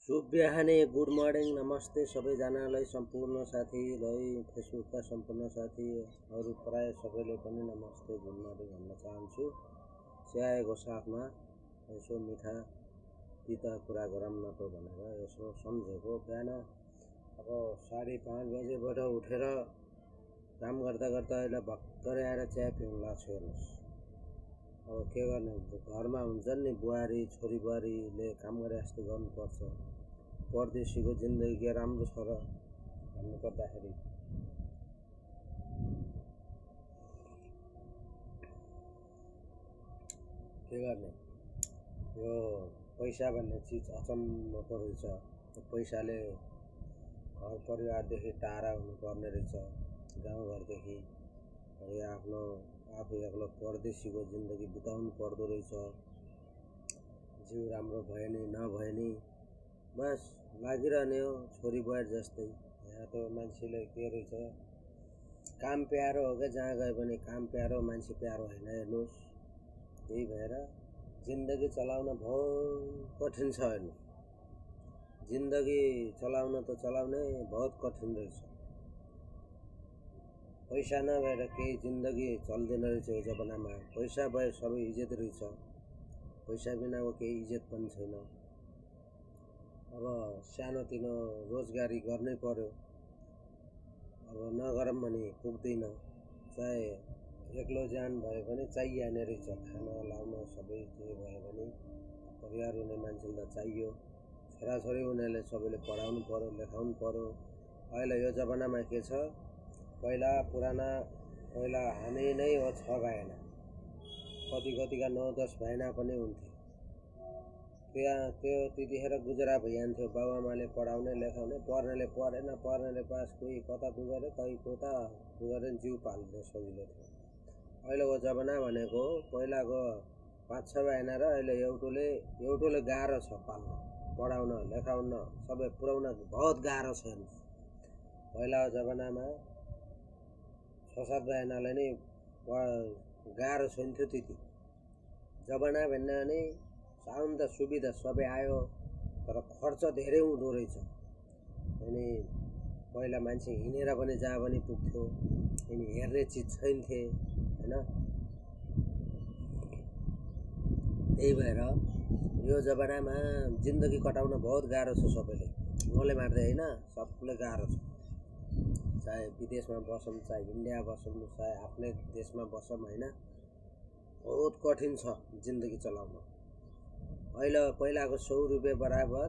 शुभ बिहानी, good morning, नमस्ते सबैजनालाई, सम्पूर्ण साथीलाई, फेसबुकका सम्पूर्ण साथीहरू प्राय सबैले पनि नमस्ते गुड मर्निङ भन्न चाहन्छु। स्याएको साथमा यसो मिठा पिता कुरा गरौँ न त भनेर यसो सम्झेको। बिहान अब 5:30 बजेबाट उठेर काम गर्दा गर्दा अहिले भर्खरै आएर चिया पिउनु लाग्छ। हेर्नुहोस्, अब के गर्ने हुन्छ, घरमा हुन्छन् नि बुहारी छोरी बुहारीले काम गरे जस्तो गर्नुपर्छ। परदेशीको जिन्दगी के राम्रो छ र भन्नुपर्दाखेरि के गर्ने, यो पैसा भन्ने चिज अचम्मको रहेछ। पैसाले घर परिवारदेखि टाढा हुनुपर्ने रहेछ, गाउँघरदेखि। आफ्नो आफू एक्लो परदेशीको जिन्दगी बिताउनु पर्दो रहेछ। जिउ राम्रो भयो नि नभए नि बस लागिरहने हो छोरी बुहारी जस्तै। यहाँ त मान्छेले के रहेछ, काम प्यारो हो क्या, जहाँ गए पनि काम प्यारो, मान्छे प्यारो होइन। हेर्नुहोस्, त्यही भएर जिन्दगी चलाउन बहुत कठिन छ। हेर्नु, जिन्दगी चलाउन त चलाउने बहुत कठिन रहेछ। पैसा नभएर केही जिन्दगी चल्दैन रहेछ यो जमानामा। पैसा भए सबै इज्जत रहेछ, पैसा बिनाको केही इज्जत पनि छैन। अब सानोतिनो रोजगारी गर्नै पर्यो, अब नगरौँ भने पुग्दैन। चाहे एक्लो जान भए पनि चाहिहाल्ने रहेछ, खाना लाउन सबै जे भए पनि परिवार हुने मान्छेलाई त चाहियो। छोराछोरी हुनेले सबैले पढाउनु पर्यो, लेखाउनु पर्यो। अहिले यो जमानामा के छ, पहिला हामी नै हो 6 भाइना, कतिका 9-10 भाइना पनि हुन्थे। त्यो त्यतिखेर गुजरा भइहाल्थ्यो। बाबुआमाले पढाउने लेखाउने, पढ्नेले पढेन, पढ्नेले पास, कोही कता पुगेर कोही कता पुगेर जिउ पाल्ने सजिलो थियो। अहिलेको जमाना भनेको पहिलाको 5-6 भाइना र अहिले एउटोले गाह्रो छ पाल्न, पढाउन लेखाउन सबै पुर्याउन बहुत गाह्रो छ। पहिलाको जमानामा 6-7 भाइनालाई नै गाह्रो छैन्थ्यो। त्यति जमाना भन्ने अनि साउन त सुविधा सबै आयो, तर खर्च धेरै हुँदो रहेछ। अनि पहिला मान्छे हिँडेर पनि जहाँ पनि पुग्थ्यो, अनि हेर्ने चिज छैन्थे होइन। त्यही भएर यो जमानामा जिन्दगी कटाउन बहुत गाह्रो छ। सबैले मलाई मार्दै होइन, सबले गाह्रो छ। चाहे विदेशमा बसौँ, चाहे इन्डिया बसौँ, चाहे आफ्नै देशमा बसौँ होइन, बहुत कठिन छ जिन्दगी चलाउन। पहिलाको 100 रुपियाँ बराबर